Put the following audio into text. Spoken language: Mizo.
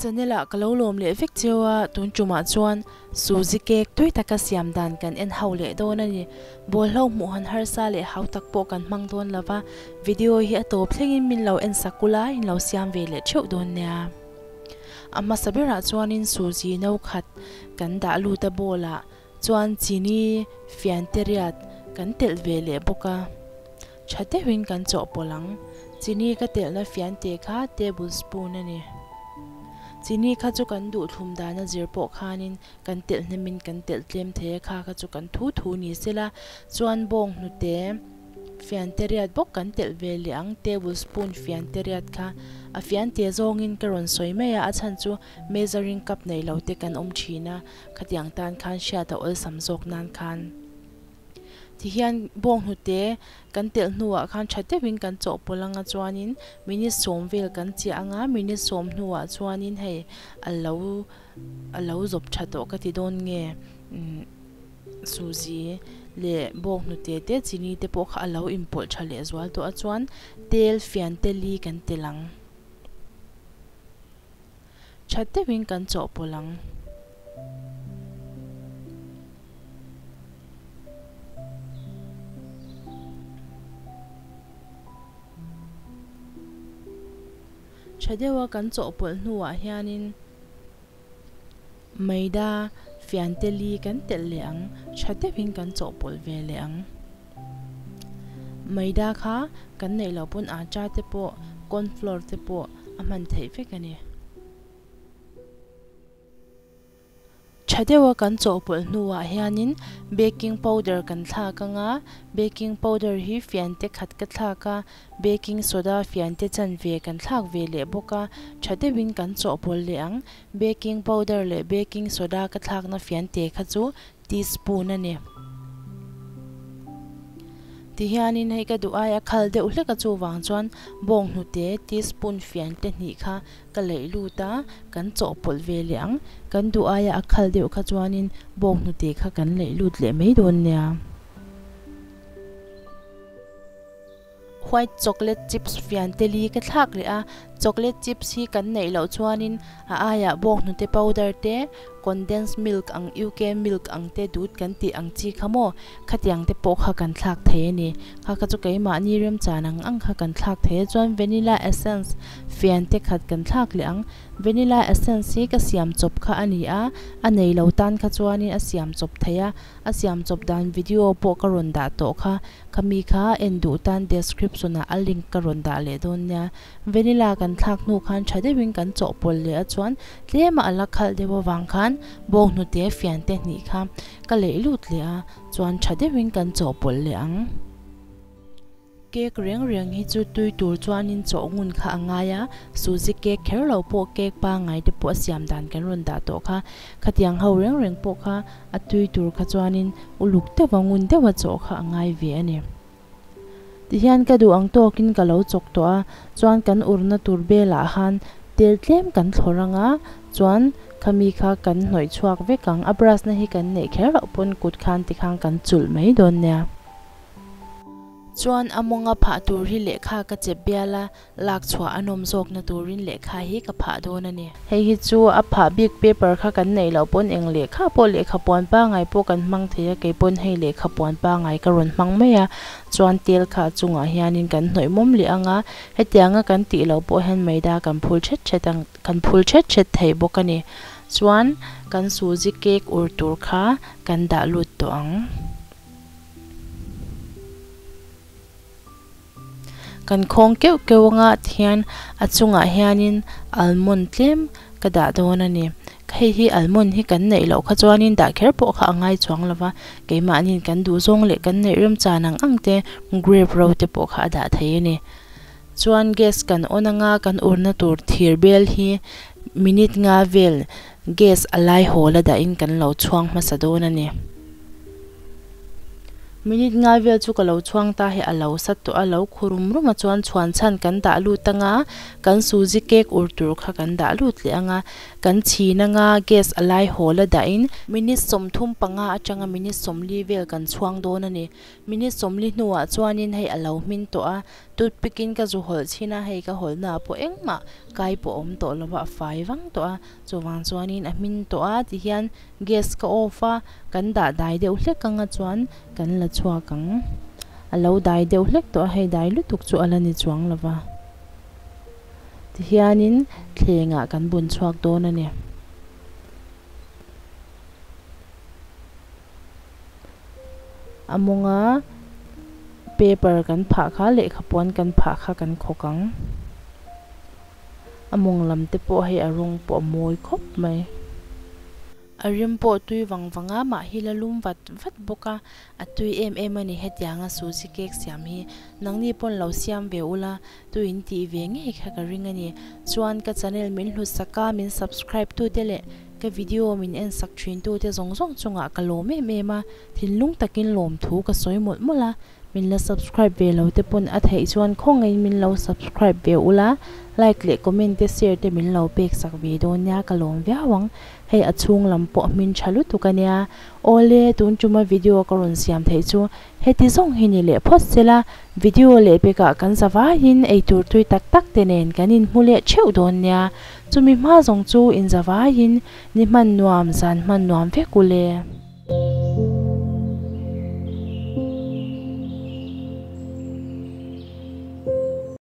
Ka channel ah ka lo lawm leh vek cheu a, tun tumah chuan suzi cake tui taka siam dan kan en ho leh dawn a ni. Bawlhlo hmuh han harsa leh hau tak pawh kan hmang dawn lo va, video hi a tawp thlengin min lo en sak ula in lo siam ve leh theuh dawn nia. A hmasa berah chuanin suzi no khat kan dah lut a bowl ah chuan chini fian te riat kan telh ve leh bawk a. Tha deuhin kan chawhpawlh ang. Chini ka telhna fiante kha table spoon a ni. Chini kha chu kan duh thlum dana zir pawh khanin kan telh hnemin kan telh tlem thei a, kha kha chu kan thu thu ni sela. Chuan bawng hnute fiante riat bawk kan telh ve leh ang, table spoon fiante riat kha. A fiante zawngin ka rawn sawi mai a, a chhan chu measuring cup nei lo te kan awm thin a, khatiang tan khan hriat a awlsam zawk nan khan. Tihian bawng hnute kan telh hnuah khan tha deuhin kan chawhpawlh anga chuanin minute sawm vel kan chiah anga minute sawm hnuah chuanin hei a lo a lo zawp tha tawh ka ti dawn nge umm suzi leh bawng hnute te chini te pawh kha a lo inpawlh tha leh zual tawh a chuan tel fian teli kan telh ang tha deuhin kan chawhpawlh ang. Tha deuha kan chawhpawlh hnuah hianin maida fian te li kan telh leh ang, tha deuhin kan chawhpawlh ve leh ang. Maida kha kan neih loh pawn acha te pawh corn flour te pawh a hman theih vek a ni. Tha deuha kan chawhpawlh hnuah hianin baking powder kan thlak ang a, baking powder hi fian te khat ka thlak a, baking soda fian te chanve kan thlak ve leh bawk a, tha deuhin kan chawhpawlh leh ang. Baking powder leh baking soda ka thlakna fian te kha chu teaspoon a ni. Tihianin hei ka duh ai a khal deuh hlek a chuvang chuan bawng hnute teaspoon fian te hnih kha ka leih lut a, kan chawhpawlh ve leh ang. Kan duh aia a khal deuh kha chuanin bawng hnute kha kan leih lut leh mai dawn nia. White chocolate chips fian te li ka thlak leh a, chocolate chips hi kan neih loh chuanin a aiah bawng hnute powder te, condensed milk ang UK milk ang te dut kan tih ang chi kha maw khatiang te pawh kha kan thlak thei a ni. Kha kha chu keimahni remchan ang ang kha kan thlak thei a chuan vanilla essence fian te khat kan thlak leh ang. Vanilla essence hi ka siam chawp kha a ni a, a nei lo tan kha chuanin a siam chawp thei a, a siam chawp dan video pawh ka rawn dah tawh kha. Khami kha en duh tan description ah a link ka rawn dah leh dawn nia. Vanilla kan thlak hnu khan tha deuhin kan chawhpawlh leh a chuan tlema a la khalh deuh avang khan bawng hnute fian te hnih kha ka leih lut leh a chuan tha deuhin kan chawhpawlh leh ang. Cake reng reng hi chu tui tur chuanin chawh ngun kha a ngai a, suzi cake kher lo pawh cake pangngai te pawh a siam dan kan rawn dah tawh kha. Khatiang ho reng reng pawh kha a tui tur kha chuanin uluk deuha ngun deuha chawh kha a ngai ve a ni. Tihian ka duh ang tawkin ka lo chawk tawh a, chuan kan urna tur belah han tel tlem kan thlawr ang a, chuan khami kha kan hnawih chhuak vek ang. A brush na hi kan neih kher loh pawn kut khan tikhan kan chulh mai dawn nia. Chuan a mawnga phah tur hi lehkha ka chep bial a, lak chhuah a nawm zawkna turin lehkha hi ka phah dawn a ni. Hei hi chu a phah bik paper kha kan neih loh pawn eng lehkha pawh lehkha puan pangai pawh kan hmang thei a, kei pawn hei lehkha puan pangai ka rawn hmang mai a, chuan tel kha a chungah hianin kan hnawih mawm leh ang a, hetianga kan tih loh pawh hian maida kan phul thet thet ang kan phul thet thet thei bawk a ni. Chuan kan suzi cake ur tur kha kan dah lut tawh ang. Kan khawng keuh keuh anga tihian a chungah hianin almond tlem ka dah dawn a ni. Hei hi almond hi kan neih loh kha chuanin dah kher pawh kha a ngai chuang lo va, keimahniin kan duh zawng leh kan neih remchan ang ang te grape ro te pawh kha a dah thei a ni. Chuan gas kan on anga kan urna tur thir bel hi minute nga vel gas a lai hawl a dahin kan lo chhuang hmasa dawn a ni. Minute ngai vel chu ka lo chhuang ta hi a lo sat tawh a, lo khu rum rum a chuan chhuan chhan kan dah lut anga kan suzi cake ur tur kha kan dah lut leh anga kan chhin anga gas a lai hawl a dahin minute 35 atanga minute 40 vel kan chhuang dawn a ni. Minute 40 hnuah chuanin hei a lo hmin tawh a. Toothpick in ka zu hawlh chhin a, hei ka hawlh naah pawh engmah kai pawh a awm tawh lo va, a fai vang tawh a, chuvang chuanin a hmin tawh a tihian gas ka off a, kan dah dai deuh hlek anga chuan kan la chhuak ang. A lo dai deuh hlek tawh a, hei dai lutuk chu a la ni chuang lo va. Tihianin thlengah kan bun chhuak dawn a ni. A mawnga paper kan phah kha lehkha puan kan phah kha kan khawk ang. A mawng lam te pawh hei a rawng pawh a mawi khawp mai. A rim pawh tui vang vang a, mahhi la lum vat vat bawk a, a tui em em a ni hetianga suji cake siam hi. Nangni pawn lo siam ve ula, tuin tih ve ngei kha ka ring a ni. Chuan ka channel min hlutsak a, min subscribe tute leh Ka video min en sak thin tute zawng zawng chungah ka lawm em em a, thinlung takin lawmthu ka sawi mawlh mawlh a, min la subscribe ve lo te pawn a theih chuan khawngaiin min lo subscribe ve ula, like leh comment te share te min lo pek sak ve dawn nia ka lawm viau ang, hei a chhung lam pawh hmin tha lutuk a nia, awle tun tuma video ka rawn siam theih chu heti zawng hi ni leh phawt sela, video leh pekah kan za vaiin eitur tui tak tak te nen kan inhmu leh theuh dawn nia. Chumi hma zawng chu inzavaiin ni hman nuam zan hman nuam vek u le.